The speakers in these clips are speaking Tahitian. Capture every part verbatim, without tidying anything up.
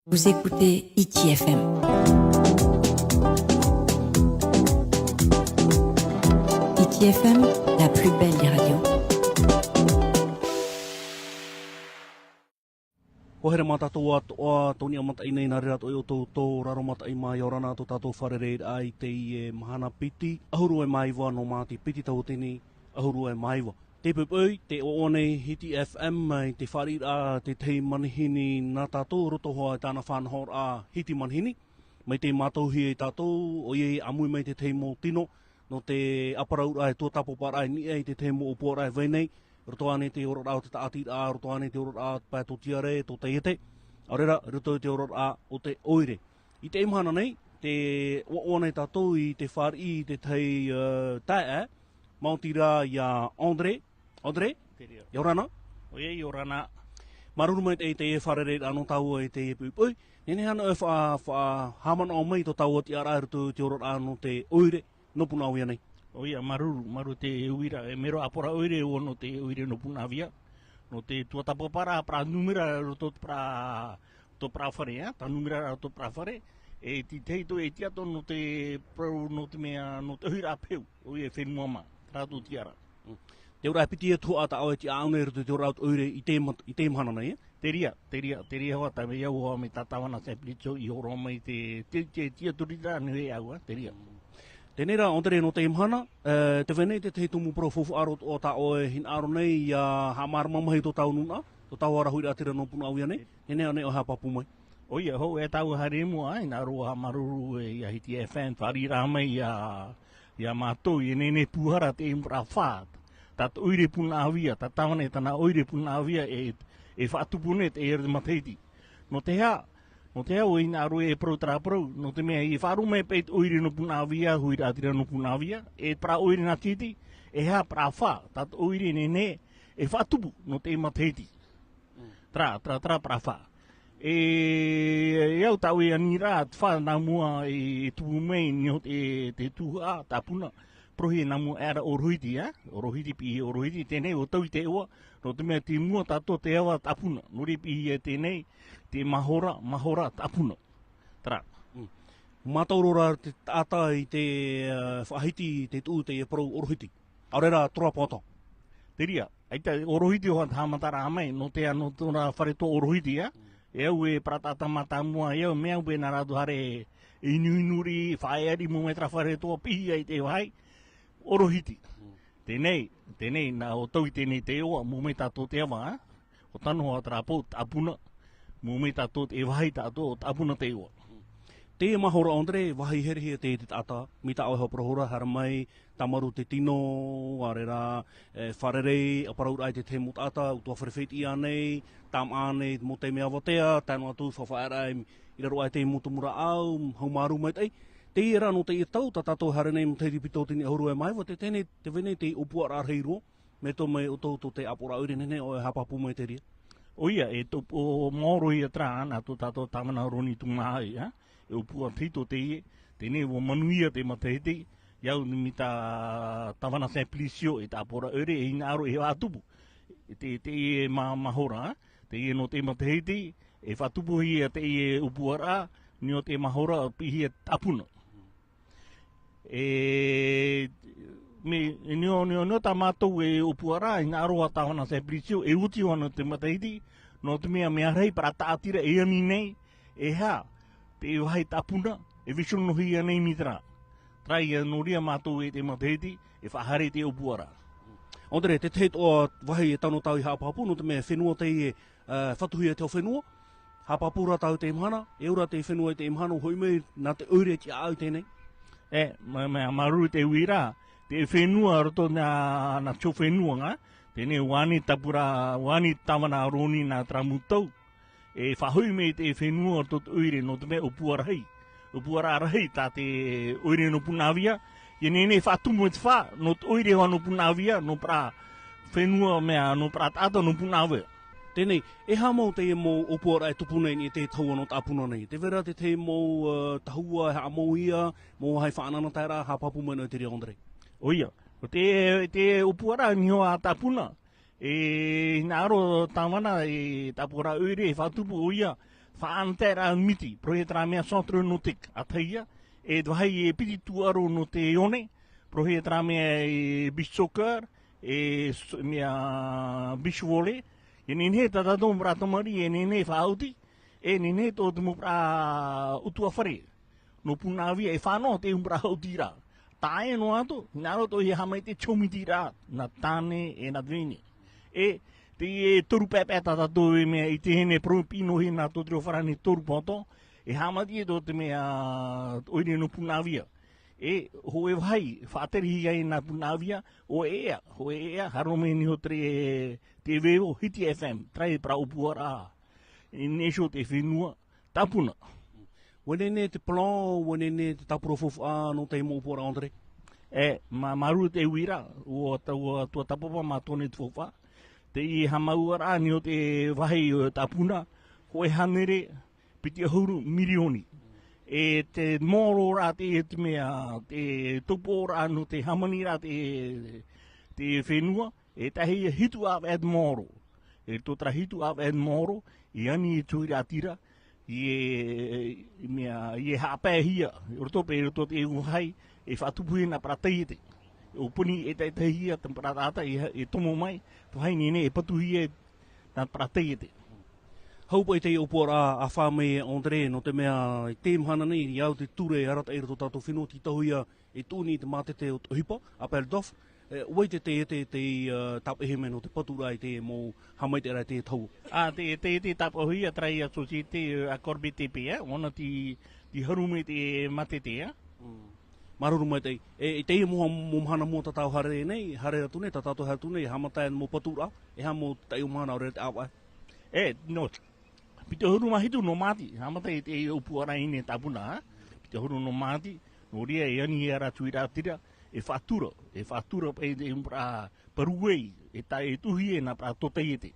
Vous écoutez Hiti F M. Hiti F M, la plus belle des radios. Kua haere mai tātou atoʻa, tō niʻa mataʻi nei, nā reira atoʻa ia ʻoutou tō raro mataʻi mai, ʻia ora na tō tātou fārereiraʻa i teie mahana piti ʻahuru e mā iva nō Māti, piti tauatini ʻahuru e mā iva. Te poʻipoʻi, tē ʻoaʻoa nei Hiti F M i te fāriʻiraʻa tētahi manihini nā tātou, roto hoʻi i tāna faʻanahoraʻa Hiti Manihini. Mai tei mātauhia ia tātou, ʻoia e ʻāmui mai tētahi mau tino, nō te ʻāparauraʻa e tuatāpaparaʻa i niʻa i tētahi mau ʻōpuaraʻa e vai nei, roto ānei i te oraraʻa o te tāʻatiraʻa, roto ānei i te oraraʻa pae tō tiare, tō taiete, ʻaore ra, roto i te oraraʻa o te ʻoire. I teie mahana nei, tē ʻoaʻoa nei tātou i te fāriʻi i tētahi, ā, taeaʻe, maoti rā ia André. André? Te reira. ʻIa ora na. ʻOia, ʻia ora na. Māuruuru maitaʻi i teie fārereiraʻa nō tāua i teie poʻipoʻi. Nehenehe ānei ʻoe e fa-, fa-, haʻamanaʻo mai i tō tāua tiʻaraʻa i roto i te oraraʻa nō te ʻoire nō Punaʻauia nei. ʻOia, māuruuru, māuruuru te uiraʻa, e mea roa ʻāpōraʻa ʻoire ʻoia nō te ʻoire nō Punaʻauia. Nō te tuatāpaparaʻa, parau nūmera roto te parau, tō parau fare, ā, tā nūmera roto parau fare, e tītau atu, e tiʻa atu nō te parau, nō te mea, nō te ʻohiraʻa peu, ʻoia e fenua mā, terā tō tiʻaraʻa. Mm. Te auraʻa piti e tuhaʻa tā ʻoe e tiʻa ʻāʻau nei i roto i te oraraʻa o te ʻoire i te ma-, i te mahana nei, ē? Te reira, te reira, te reira hoʻi tā, mea au mai tā Tāvana Simplicio i hōroʻa mai te, te, te tiʻaturiraʻa nei e au, ā, te reira. Teie rā, André, nō teie mahana, ā, tē vai nei tētahi tumu parau faufaʻa roa tā ʻoe e hinaʻaro nei ʻia haʻamārama mai i tō tāua nūnaʻa, tō tāua ra huiraʻatira nō Punaʻauia nei, nehenehe ānei ʻoe e haʻapāpū mai. ʻOia, hou e tāua haere i mua, ā, hinaʻaro haʻamāuruuru, e, ia Hiti F M, fāriʻiraʻa mai ia, ia mātou, e nehenehe e pūhara te ʻimuraʻa fā, tā te ʻoire Punaʻauia, tā Tāvana e tāna ʻoire Punaʻauia, e, e faʻatupu nei i teie matahiti. Nō te aha, nō te aha ʻoe e hinaʻaro e parau terā parau, nō te mea e faʻaroʻo mai paʻi te ʻoire nō Punaʻauia, huiraʻatira nō Punaʻauia, e parau ʻoire nā Tahiti, e aha parau fā, tā te ʻoire e nehenehe e faʻatupu nō te matahiti. Mm. Terā, terā, terā parau fā. E, e au tā ʻoe e ani ra, te fā nā mua e, e tupu mai, niʻa iho te, te tuhaʻa, tāpuna, parauhia nā mua aʻera ʻorohiti, ā? ʻOrohiti, piʻihia ʻorohiti, teie nei ʻua tau i te ʻoaʻoa, nō te mea tei mua tātou te ava tāpuna, nō reira piʻihia teie nei, te mahora, mahora tāpuna. Terā. Mm. Mātau roa ra te taʻata i te, ā, faʻahiti i te tuʻu i teie parau ʻorohiti. ʻAore rā, trois pontons. Te reira, ʻaita ʻorohiti hoʻi te haʻamataraʻa mai, nō te, nō tōna fare toa ʻorohiti, ā? Mm. E au e parau taʻata mātāmua, e au, mea au e nā rātou haere e inuinu riʻi, faʻaea riʻi, mau mea terā fare toa, piʻihia i te vāhi, ʻorohiti. Mm. Teie nei, teie nei, nā ʻua tau i teie nei te ʻoaʻoa, mau mai tātou te ava, ā? ʻUa tano hoʻi terā parau tāpuna, mau mai tātou te vāhi tātou, tāpuna te ʻoaʻoa. Teie mahora, André, vāhi herehia te, te taʻata, mai tā ʻoe hoʻi parau ra, haere mai, tāmarū te tino, ʻaore rā, e, fārerei, ʻāparauraʻa i te tahi mau taʻata, ʻutuāfare fētiʻi ānei, tāmā ānei, mau taime avatea, tae noa atu, faʻafaʻaearaʻa i, i raro aʻe i te mau tumu rāʻau, haumārū maitaʻi. Teie rā nō teie tau, tā tātou e haere nei matahiti piti tauatini ʻahuru e mā iva, tē, teie nei, tē vai nei te ʻōpuaraʻa rahi roa, mea tō mai ʻoutou tō te ʻāpoʻoraʻa ʻoire, nehenehe ʻoe e haʻapāpū mai i te reira. ʻOia, e tō, ʻo, maoro ia terā, nā tō tātou tāvana Roni Tumahaʻi, ā? E ʻōpuaraʻa rahi tō teie, teie nei ʻua manuia te matahiti, e au mai tā Tāvana Simplicio e te ʻāpoʻoraʻa ʻoire, e hinaʻaro e faʻatupu. E te, teie ma-, mahora, ā? Teie nō te matahiti, e faʻatupuhia teie ʻōpuaraʻa, niʻa iho te mahora, piʻihia tāpuna. E, mea, niʻa, niʻa, niʻa tā mātou e ʻōpuaraʻa, hinaʻaro ā Tāvana Simplicio, e oti hoʻi nō te matahiti, nō te mea, mea rahi parau tāʻatiraʻa e ani nei, e aha, te vāhi tāpuna, e vaiiho noa hia nei mai terā. Terā ia nō reira mātou e te matahiti, e faʻahaere i te ʻōpuaraʻa. André, te tahi atoʻa vāhi e tano tāua i haʻapāpū, nō te mea fenua teie, ā, fatuhia te hau fenua, haʻapāpū rā tāua i teie mahana, e au ra te fenua i teie mahana, ʻua hoʻi mai nā te ʻoire e tiʻaʻau i teie nei. E, mā-, mā-, māuruuru te uiraʻa, te fenua roto nā, nā te hau fenua, ā, teie nei ʻua ani tāpura, ʻua ani tāvana Roni nā terā mau tau, e faʻahoʻi mai te fenua roto te ʻoire, nō te mea ʻōpuaraʻa rahi. ʻŌpuaraʻa rahi tā te ʻoire nō Punaʻauia, ʻia nehenehe e faʻatumu mai te fā, nō te ʻoire hoʻi nō Punaʻauia, nō parau fenua mea, nō parau taʻata nō Punaʻauia. Teie nei, e aha mau teie mau ʻōpuaraʻa e tupu nei i te tahua nō Tāpuna nei? Tē vai ra te tahi mau, ā, tahua e haʻamau ia, mau vāhi faʻanahoraʻa, haʻapāpū mai noa i te reira André. ʻOia, ʻo te, te ʻōpuaraʻa niʻa iho a Tāpuna, e hinaʻaro tāvana e tāpura ʻoire e faʻatupu ʻoia, Faʻaʻanaʻanataeraʻa miti, parauhia terā mea centre nautique, ʻa tahi ia, e te vāhi e piti tūʻaro nō te one, parauhia terā mea e beach soccer, e s-, mea beach volley, e nehenehe tā tātou mau tamariʻi, e nehenehe e faʻaoti, e nehenehe tō te mau ʻutuāfare nō Punaʻauia, e fānaʻo te mau ʻutuāfare. Tae noa atu, hinaʻaro atoʻa e haʻamaitaʻi te community ra, nā Tāne e nā Vini. E, teie toru paepae tā tātou e mea i teie nei parau pino hia nā tō te reo farāni toru poto, e haʻamaitaʻi tō te mea, ʻoire nō Punaʻauia. E, hōʻē vāhi, faʻaterehia ai nā Punaʻauia, ʻo ʻEʻa, hōʻē ʻEʻa, haere mai nei hoʻi te, te veo, Hiti F M, terā parau ʻōpuaraʻa. E nehenehe te fenua, tāpuna. ʻUa nehenehe te plan, ʻua nehenehe te tāpura faufaʻa nō te mau ʻōpuaraʻa André? E, mā, māuruuru te uira, ʻua ta-, ʻua tuatāpapa mātou nei te faufaʻa. Teie haʻamāuruururaʻa nei o te vāhi o tāpuna, hōʻē hānere, piti ʻahuru mirioni. E te maoro ra te, te mea, te taupōraʻa nō te hāmaniraʻa te, te fenua, e tahi e hitu ʻāvaʻe te maoro. E tō terā hitu ʻāvaʻe te maoro, i ani i te huiraʻatira, i e, i mea, i e haʻapaehia, i roto paʻi, i roto te vāhi, e faʻatupuhia nā parau taiete. E ʻōpani e taʻetaʻehia te parau taʻata, e, e tomo mai, te vāhi nei nei e patuhia nā parau taiete. Hau paʻi teie ʻōpuaraʻa a fā mai e André, nō te mea i te mahana nei, i au te ture arataʻi i roto tātou fenua, tītauhia e tuʻu nei i te mātete o te ʻohipa, appel d'offre, e, ʻua ʻite te, te, te, e, tāpeʻahia mai nō te paturaʻa i te mau haʻamaitaʻiraʻa i te tahua. A, te, te, te tāpeʻahia terā ia société, e, Accor B T P, e, ʻōna tei, tei haru mai te mātete, e. Mm. Māuruuru maitaʻi. E, i teie mau, mau mahana mua tā tātou haere nei, haere atu nei, tā tātou haere atu nei, e haʻamata e mau paturaʻa, e aha mau taʻi o mahana ʻaore rā te ʻāvaʻe. E, nō, piti ʻahuru mā hitu nō Māti, haʻamata i te ʻōpuaraʻa nei tāpuna, a? Piti ʻahuru nō Māti, nō reira e ani ia rā te huiraʻatira, e faʻatura, e faʻatura paʻi te umbra paruei, e ta-, e tuhi e nā parau taiete.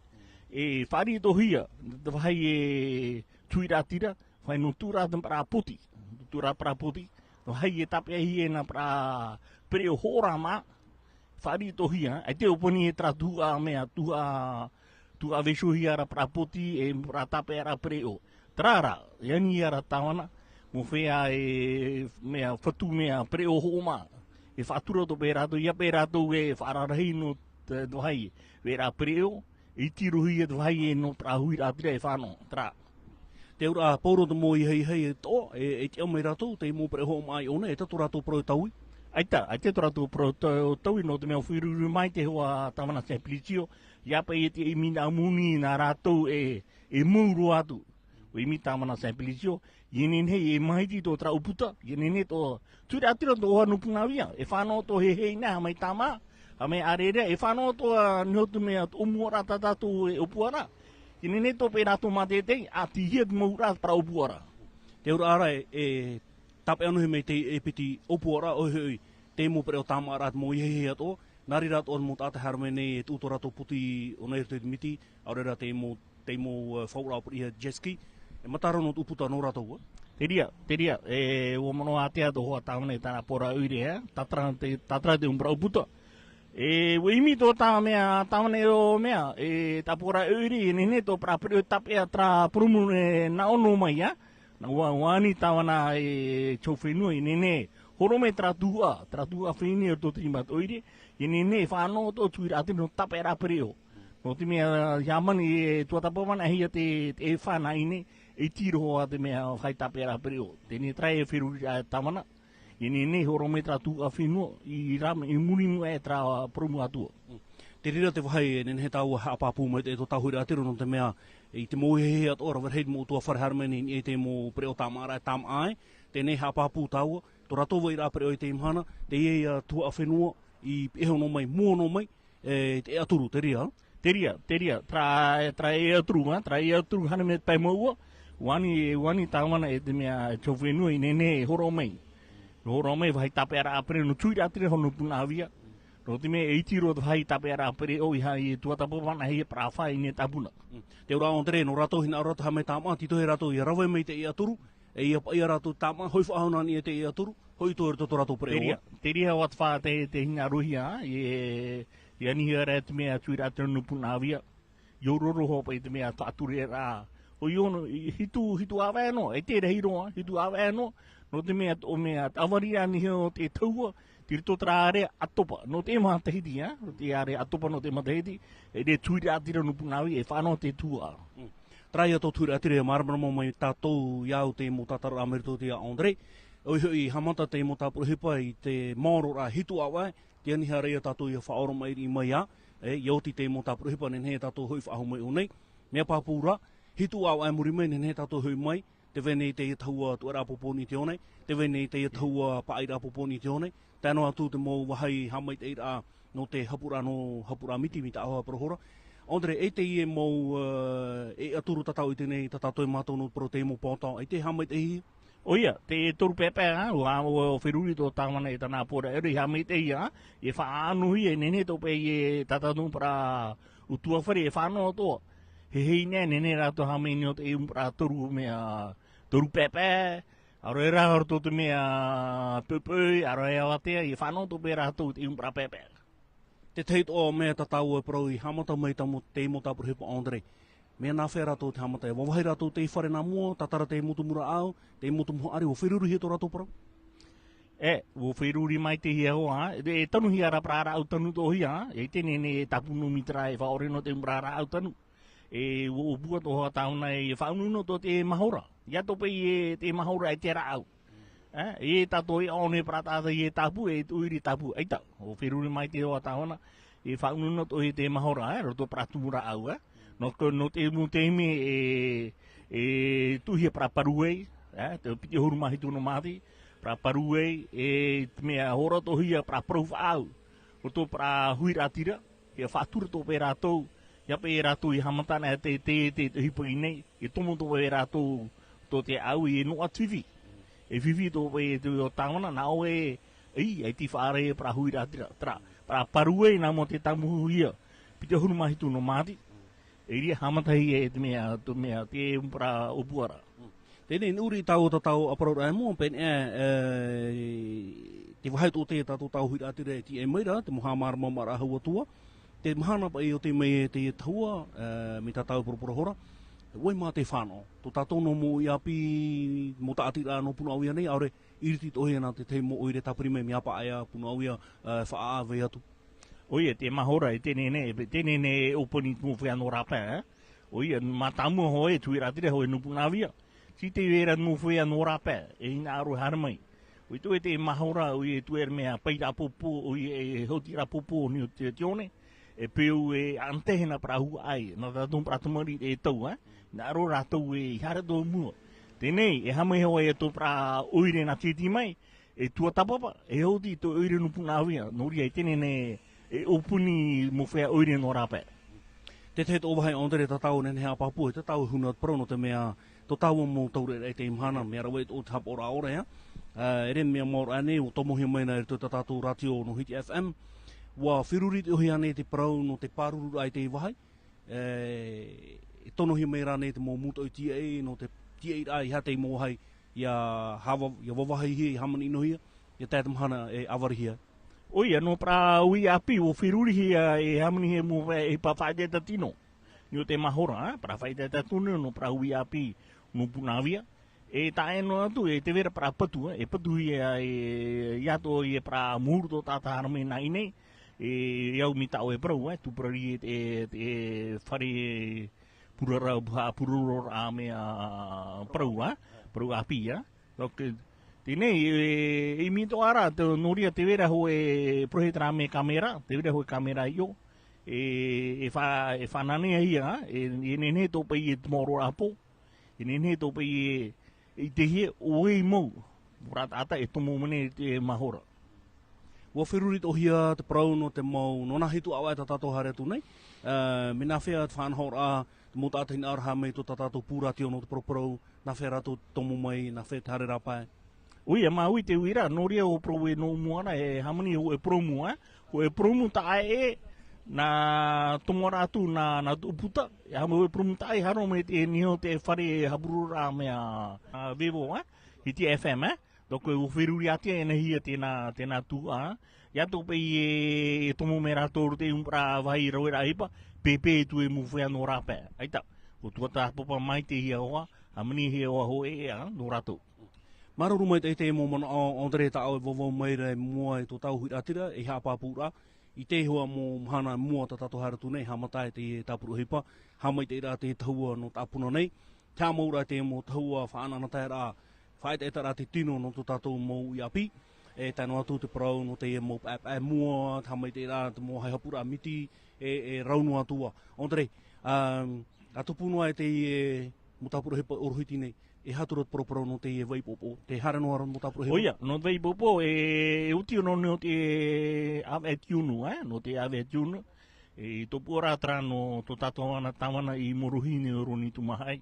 E fāriʻi atoʻahia, te vāhi e te huiraʻatira, vāhi nō tū rā te parau poti, tū rā parau poti, vāhi e tāpeʻahia nā parau pereʻoʻo hoʻorama, fāriʻi atoʻahia, ʻaita e ʻōpani e terā tuhaʻa mea, tuhaʻa, tuhaʻa vaiihohia ra parau poti, e parau tāpeʻaraʻa pereʻoʻo. Terā rā, e ani ia rā tāvana, mau feiā e mea fatu mea pereʻoʻo hoʻomā. E faʻatura atoʻa paʻi rātou, ʻia paʻi rātou e faʻararahi nō te, te vāhi, vērā pereʻoʻo, e iti roa ia te vāhi e nō terā huiraʻatira e fānaʻo, terā. Te auraʻa pauroa te mau ʻeiaha e toʻa, e, e tiʻa mai rātou, te mau pereʻoʻo hoʻomā i ʻō nei, eʻita tō rātou parau taui? ʻAita, ʻaita tō rātou parau ta-, taui nō te mea feruri mai te hoa tāvana Simplicio, ʻia paʻi e te ʻimi nā moni nā rātou e, e mau roa atu. ʻUa ʻimi tāvana Simplicio, ʻia nehenehe e māʻiti tō terā ʻūputa, ʻia nehenehe tō, te huiraʻatira tō ʻoahu nō Punaʻauia, e fānaʻo atoʻa e hehei nā, haʻamaitaʻi tāmā, haʻamaitaʻi ʻārearea, e fānaʻo atoʻa nei hoʻi te mea ʻōmuaraʻa tā tātou e ʻōpuaraʻa. ʻIa nehenehe atoʻa paʻi rātou mātete, ʻa tīhia te mau ra parau ʻōpuaraʻa. Te auraʻa ra e, e tāpeʻa noa mai te, e piti ʻōpuaraʻa, ʻoia hoʻi, te mau pereʻoʻo tāmāʻaraʻa, te mau ʻeiaha atoʻa, nā reira atoʻa mau taʻata e haere mai nei e tuʻu tō rātou poti ʻōna i roto i te miti, ʻaore rā te mau, te mau, e, fauraʻa parauhia jet ski. E mataara nō te ʻūputa nō rātou, ā? Te reira, te reira, e, ʻua manaʻo ātea tō hoa tāvana i tāna pōraʻa ʻoire, e, tātara te, tātara te umbra ʻūputa. E, ʻua ʻimi tō tā mea, tāvana e ʻō mea, e, tā pōraʻa ʻoire, e nehenehe tō parau pereʻoʻo tāpeʻa terā purūmu e nā ʻō noa mai, ā? Nā ʻua, ʻua ani tāvana e Chou Fenua, e nehenehe, horo mai terā tuhaʻa, terā tuhaʻa fenua i roto i te rima ʻoire, e nehenehe e fānaʻo atoʻa te huiraʻatira nō tāpeʻaraʻa pereʻoʻo. Nō te mea, ʻia hāmani e tuatāpapanaʻahia te, te ʻēfā nā ʻō nei, e iti roa te mea vāhi tāpeʻaraʻa pereʻoʻo. Teie terā e feruriraʻa e tāvana, e nehenehe e horo mai terā tuhaʻa fenua, i rā, i muri noa aʻe terā purūmu atoʻa. Mm. Te reira te vāhi e nehenehe tāua e haʻapāpū mai te, tō tāua huiraʻatira nō te mea, i te mau ʻeiaha atoʻa rave rahi te mau ʻutuāfare haere mai nei i niʻa i te mau pereʻoʻo tāmāʻaraʻa e tāmāʻa ai, teie e haʻapāpū tāua, tō rātou vairaʻa pereʻoʻo i teie mahana, teie, ā, tuhaʻa fenua, i pihaʻi noa mai, mua noa mai, e, te ʻēʻaturu, te reira. Te reira, te reira, terā, terā ʻēʻaturu, ā, terā ʻēʻaturu hānere mai te pae mau ua, ʻua ani, ʻua ani tāvana e te mea Chou Fenua i nehenehe e horo mai. Horo mai, vāhi tāpeʻaraʻa pereʻoʻo nō te huiraʻatira hoʻi nō Punaʻauia. Nō te mea e iti roa te vāhi tāpeʻaraʻa pereʻoʻo i ha-, i tuatāpapanaʻahia parau fā i niʻa i tāpuna. Mm. Te auraʻa André, nō rātou hinaʻaro rātou haʻamaitaʻi tāmāʻa, tītauhia rātou ʻia rave mai te ʻēʻaturu, e ʻia paʻi ia rātou tāmāʻa, hoʻi faʻahou nā niʻa i te ʻēʻaturu, hoʻi atoʻa i roto tō rātou pereʻoʻo. Te reira, te reira ʻua fā te, te hinaʻarohia, e, e anihia ra te mea huiraʻatira nō Punaʻauia. ʻIa ʻōroro hoʻi paʻi te mea faʻatureraʻa, ʻOia, hitu, hitu ʻāvaʻe noa, e te rahi roa, hitu ʻāvaʻe noa, nō te mea, ʻo mea, ʻāvariraʻa nei o te tahua, te roto terā area ʻAtopa, nō te matahiti, ā, nō te area ʻAtopa, nō te matahiti, e te tuiraʻatira nō Punaauia, e fānaʻo te tuhaʻa. Mm. Terā ia tō tuiraʻatira, e māramarama mai tātou ia au te mau tātaraʻa mai roto i te ia André. ʻOia hoʻi, haʻamata te mau tāpura ʻohipa i te maoro rā hitu ʻāvaʻe, te anihia ra ia tātou ia faʻaoromaʻi mai ā, e, ia oti te mau tāpura ʻohipa, nehenehe tātou hoʻi faʻahou mai ʻō nei. Mea pāpū rā, hitu ʻāvaʻe muri mai, nehenehe tātou hoʻi mai, tē vai nei teie tahua tuʻeraʻa pōpō Niu Tione, tē vai nei teie tahua paʻiraʻa pōpō Niu Tione, tae noa atu te mau vāhi haʻamaitaʻiraʻa nō te hapuraʻa, nō hapuraʻa miti, mai te ʻāvaʻe parau hora. André, e teie mau, e, e ʻaturu tātou i teie nei, tā tātou e mātau nō te parau teie mau pātā, e te haʻamaitaʻi? ʻOia, te toru pēpē, ā, ʻua, ʻua feruri tō tāvana e tāna pō ra, e riro haʻamaitaʻi, ā, e faʻaʻanuhia, e nehenehe tō paʻi e tā tātou parau ʻutuāfare, e fānaʻo atoʻa. He, he ʻino, e nehenehe rātou haʻamata i niʻa i te iʻu parau toru mea, toru pēpē, ʻaore rā, ʻaore tō te mea, pōpō, ʻaore rā, e avatea, e fānaʻo atoʻa paʻi rātou i te iʻu parau pēpē. Tētahi atoʻa mea tātou e parau i haʻamata mai tā mau, te mau tāpura ʻohipa André. Mea nāfea rātou te haʻamata, e vāvāhi rātou i te fare nā mua, tātara te motu muraʻau, te motu mahaʻari, ʻua ferurihia tō rātou parau? E, ʻua feruri maitaʻi hoʻi, e, e tanuhia ra parau rāʻau tanu atoʻahia, e teie nei e tāpū nō Mitera e faʻaʻore noa te parau rāʻau tanu. E, ʻua, ʻua ʻōpua atoʻa hoʻi tāvana e faʻaʻunuʻunu atoʻa te mahora. ʻIa atoʻa paʻi e te mahora e te rāʻau. E, e tātou e ʻaʻo nei parau tātou e tāpū, e tuʻu ʻoire tāpū. ʻAita, ʻua feruri maitaʻi hoʻi tāvana, e faʻaʻunuʻunu atoʻa te mahora, e, roto parau tumu rāʻau, e. Nō te, nō te mau taime e, e tuʻuhia parau paruai, e, te piti ʻahuru mā hitu nō Māti, parau paruai, e te mea hora atoʻahia parau, parau faʻaau. Roto parau huiraʻatira, ʻia faʻatura atoʻa paʻi rātou, ʻia paʻi rātou i haʻamata na te, te, te, te ʻohipa i nei, e tomo atoʻa paʻi rātou tō te ʻāʻau e noaʻa te fifi. E fifi atoʻa paʻi e te ʻo tāvana, nā ʻō e, e, e te faʻaara e parau huiraʻatira, terā, parau paruai nā mua tē tāmūhia, piti ʻahuru mā hitu nō Māti, e riro haʻamatahia e te mea, tō mea, te parau ʻōpua ra. Teie nei, nā ʻuri i taua tātou ʻāparauraʻa e mua, pēneiaʻe, e, te vāhi atoʻa teie tā tātou huiraʻatira e tīaʻi mai ra, te mau haʻamāramarama hau atu ā. Te mahana paʻi i oti mai e teie tahua, e, mai tā tāua parau hora, ʻoia mā te fānaʻo. Tō tātou noa mau ʻāpī, mau tāʻatiraʻa nō Punaauia nei, ʻaore, ʻiriti atoʻahia nā te tahi mau ʻoire tāpiri mai, mea paʻi ā Punaauia, e, faʻaʻāvae atu. ʻOia, te mahora, e teie nei, e teie nei e ʻōpani te mau feiā nō rāpae, e? ʻOia, mātāmua hoʻi, e tuiraʻatira hoʻi nō Punaauia. Tē vai ra te mau feiā nō rāpae, e hinaʻaro e haere mai. ʻOia, tō te mahora, ʻoia, tō te mea paʻiraʻa pōpō, ʻoia, e hōtiraʻa pōpō Niu Tione, e peu e ʻantehe nā parau huaʻai, nā tātou parau tamariʻi e tau, e? Hinaʻaro rātou e haere atoʻa i mua. Teie nei, e haʻamata hoʻi e tō parau ʻoire nā Tahiti mai, e tuatāpapa, e hōti tō ʻoire nō Punaauia, nō reira i teie nei e ʻōpani mau feiā ʻoire nō rāpae. Tētahi atoʻa vāhi André tā tāua e nehenehe e haʻapāpū, e tā tāua e huna atu parau nō te mea, tō tāua mau taureʻareʻa i teie mahana, mea rave atoʻa te haʻapaʻoraʻa ʻore, ā. Ā, e riro mea maoro aʻe nei, ʻua tomohia mai na i roto i tā tātou rātio nō Hiti F M. ʻUa feruri atoʻahia nei te parau nō te pārururaʻa i teie vāhi. E, e tonohia mai rānei te mau mūtoʻi tīaʻi, nō te tīaʻiraʻa i haere i te mau vāhi, ʻia hava-, ʻia vāvāhihia, ʻia hāmani-ʻino-hia, ʻia tae te mahana e ʻāvarihia. ʻOia, nō parau ui ʻāpī, ʻua ferurihia e hāmanihia mau vāhi, e pa-, faʻaʻetaʻeta tino. Nō te mahora, e, parau faʻaʻetaʻeta tino, nō parau ui ʻāpī, nō Punaauia. E tae noa atu, e tē vai ra parau patu, e, e patuhia, e, ʻia atoʻa, e parau mau huru tō tātou haere mai nā ʻō nei, e, e au mai tā ʻoe parau, e, tū parari, e, e, e fare purara, ha, purara, a, mea, parau, e, parau ʻāpī, e. Donc, teie nei, e, e mea atoʻa ra, te, nō reira tē vai ra hoʻi e parau terā mea kamera, tē vai ra hoʻi kamera io, e, e fa-, e fānaʻohia, e, e nehenehe atoʻa paʻi e te maoro ʻāpō, e nehenehe atoʻa paʻi e, e ʻitehia, ʻo vai mau, parau taʻata e tomo mai nei te mahora. ʻUa feruri atoʻahia te parau nō te mau, nō nā hitu ʻāvaʻe tā tātou haere atu nei, ā, mea nāfea te faʻanahoraʻa, te mau taʻata hinaʻaro e haere mai i tō tā tātou pū rātio nō te paraparau, nāfea rātou te tomo mai, nāfea te haere rāpae? ʻOia, māuiui te uira, nō reira ʻua parau e nō mua ra, e hāmani hōʻē purōmu, e, hōʻē purōmu taʻa ʻē, nā tomo ra atu, nā, nā tuʻu puta, e hāmani hōʻē purōmu taʻa ʻē, haere mai i te niho te fare haʻapurororaʻa mea, a, Vevo, e, Hiti F M, e. Donc, ʻua feruri atoʻa e nehenehe tēnā, tēnā tuhaʻa, ʻia atoʻa paʻi e, e tomo mai rātou i te ʻū parau vāhi raveraʻa ʻohipa, pēpē atu e mau feiā nō rāpae. ʻAita, ʻO tuatāpapa mai te hiaoa, hāmanihia hoʻi ē, ā, nō rātou. Māuruuru maitaʻi i te mau manaʻo, André, tā ʻoe e vauvau mai ra i mua i tō tātou huiraʻatira, e haʻapāpūraʻa, i te iho ā mau mahana i mua tā tātou haere atu nei, haʻamata i te tāpura ʻohipa, haʻamaitaʻiraʻa te tahua nō Tāpuna nei, te haʻamauraʻa i te mau tahua faʻanahoraʻa, faʻaʻetaʻetaʻiraʻa te tino nō tō tātou mau ʻāpī, e tae noa atu te parau nō te mau paepae i mua, te haʻamaitaʻiraʻa te mau haihapuraʻa miti, e, e rau noa atu ā. André, ā, ʻa tupu noa i te, e, mau tāpura ʻohipa ʻorohiti nei, e aha atu ra te paraparau nō te vaipoʻopoʻo, tē haere noa ra mau tāpura ʻohipa? ʻOia, nō te vaipoʻopoʻo, e, e oti noa nō te ʻāvaʻe tiunu, ā, nō te ʻāvaʻe tiunu, e, i tō Puaraʻa terā nō tō tātou tāvana, tāvana i Mōrohi nei ʻo Roni Tūmāhaʻi.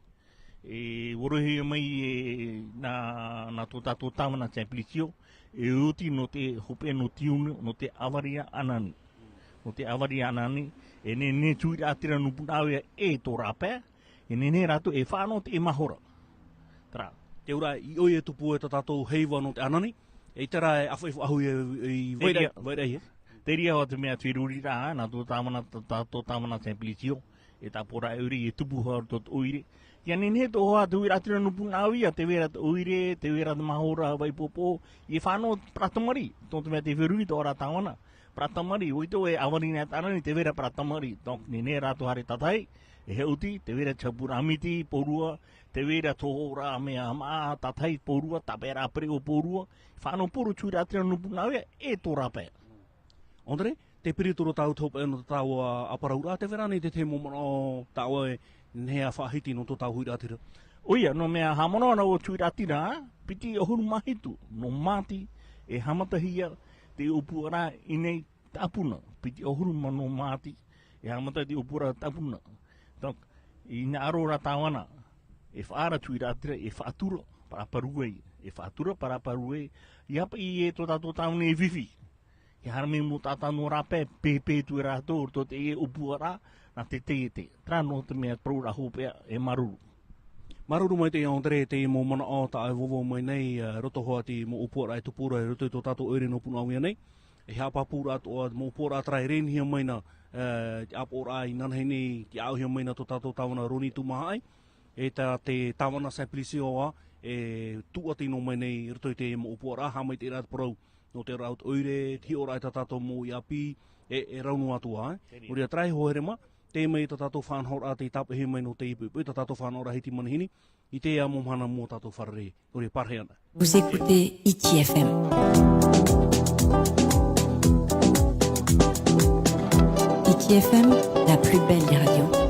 E, ʻua roʻohia mai, e, nā, nā tō tātou tāvana Simplicio, e oti nō te hopeʻa nō tiunu, nō te ʻāvari ʻānani. Nō te ʻāvari ʻānani, e nehenehe te huiraʻatira nō Punaʻauia e tō rāpae, e nehenehe rātou e faʻanaho te mahora. Terā. Te ura, i ʻō ia e tupu e tā tātou heiva nō te ʻānani, e terā e ʻāfaʻi faʻahou i, i vai ra-, vai ra ia. Te reira hoʻi te mea te feruriraʻa, nā tō tāvana, tā, tā, tō tāvana Simplicio, e tāpōraʻa ʻoire, e tupu hoʻi tō te ʻoire. ʻIa nehenehe atoʻa te huiraʻatira nō Punaʻauia, tē vai ra te ʻoire, tē vai ra te mahora, vaipoʻopoʻo, e faʻanaho parau tamariʻi, tō te mea te feruri tō rātou tāvana, parau tamariʻi, ʻoia hoʻi e ʻāvari nei ʻānani, tē vai ra parau tamariʻi, donc, nehenehe rātou haere tātahi, e hea oti, tē vai ra te haʻapūraʻa miti, pōrua, tē vai ra te hoʻoraʻa mea maʻa, tātahi, pōrua, tāpeʻaraʻa pereʻoʻo pōrua, faʻanaho pōrua te huiraʻatira nō Punaʻauia, e tō rāpae. André, tē piri atu ra tāua te hopeʻa nō tāua ʻāparauraʻa, tē vai ra ānei te tahi mau manaʻo tā ʻoe e nehenehe e faʻahiti nō tō tātou huiraʻatira? ʻOia, nō te mea haʻamanaʻo ra ʻo te huiraʻatira, piti ʻahuru mā hitu nō Māti, e haʻamatahia te ʻōpuaraʻa i nei Tāpuna, piti ʻahuru mā nō Māti, e haʻamata te ʻōpuaraʻa Tāpuna. Donc, i hinaʻaro ra tāvana, e faʻaara te huiraʻatira, e faʻatura, paraparau ai, e faʻatura, paraparau ai, ʻia haʻapaʻo i tō tātou tāvana e fifi. ʻIa haere mai mau taʻata nō rāpae, pēpē atu e rātou, roto i te ʻōpuaraʻa, nā te taiete. Terā nō te mea parau ra hopeʻa, e māuruuru. Māuruuru maitaʻi André, te mau manaʻo tā ʻoe e vauvau mai nei, ā, roto hoʻi i te mau ʻōpuaraʻa e tupu ra, roto i tō tātou ʻoire nō Punaʻauia nei. E haʻapāpūraʻa atoʻa, mau ʻōpuaraʻa terā e rēnihia mai na, ā, te ʻāpoʻoraʻa inanahi nei, tē ʻaʻohia mai na tō tātou tāvana Roni Tūmāhaʻi, e tā te tāvana Simplicio ā, e tuʻati noa mai nei roto i te mau ʻōpuaraʻa, haʻamaitaʻiraʻa te parau nō te oraraʻa o te ʻoire, te hiʻoraʻa i tā tātou mau ʻāpī, e, e rau noa atu ā, ē. Nō reira, terā e hoa here mā, teie mai tā tātou faʻanahoraʻa tei tāpeʻahia mai nō teie poʻipoʻi, tā tātou faʻanahoraʻa Hiti Manihini, i teie mau mahana i mua tātou fārerei, nō reira, pārahi ana. Vous écoutez Hiti F M. Hiti F M, la plus belle des radios.